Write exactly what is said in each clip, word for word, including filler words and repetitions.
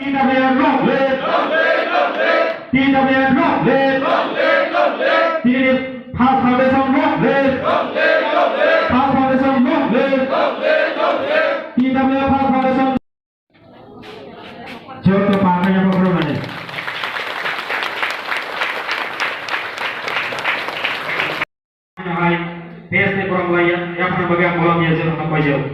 T W F long live! T W F long live! T W F First Foundation long live! First Foundation long live! T W F First Foundation. Joto pa kaya pa bro mane. Hai, test ni program lai ya, ya pernah bagi aku lam ya, jangan apa jauh.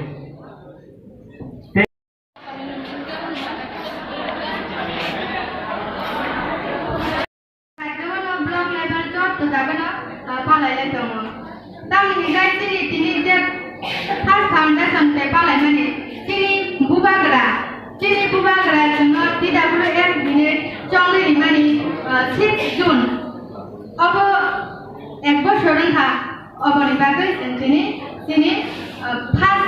Block level job to jagano, ah, palai lai tongo. Tamni hinkhe chini tini je first foundation te palai mani, chini bubagra, chini bubagra chwngno T W F bini chongwi rimani, ah, six June. Obo ek bosor wngkha, oboni bagwi chwng chini, chini, ah, first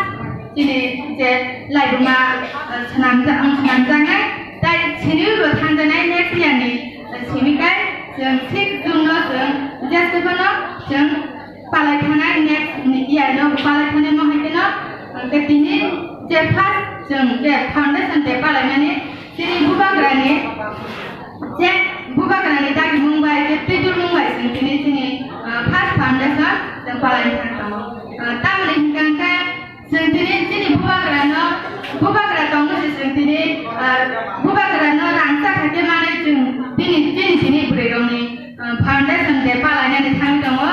chini je laibuma, ah, swnamjak, ang swnamjaknai, tai sinibo thangjaknai next year ni, ah, simi kai chwng six June no chwng jeste phano chwng palai thanai, next year no palai thanai mo hai kheno, ah, ke tini je first chwng je foundation day palai mani, Chini bubagrani, je bubagrani dagimung bai, je twidulmung bai chwng tini chini, ah, first foundation chwng palai thang tongo. Ah, tamoni hinkha khe chwng tini chini bubagrano, bubagra tongo se chwng tini, ah, bubagrano rangchak hai khe manwi chwng tini, chini, chini bwrwirokni, ah, foundation day palainani thangwi tongo.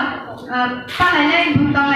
Ah, palainai tongo.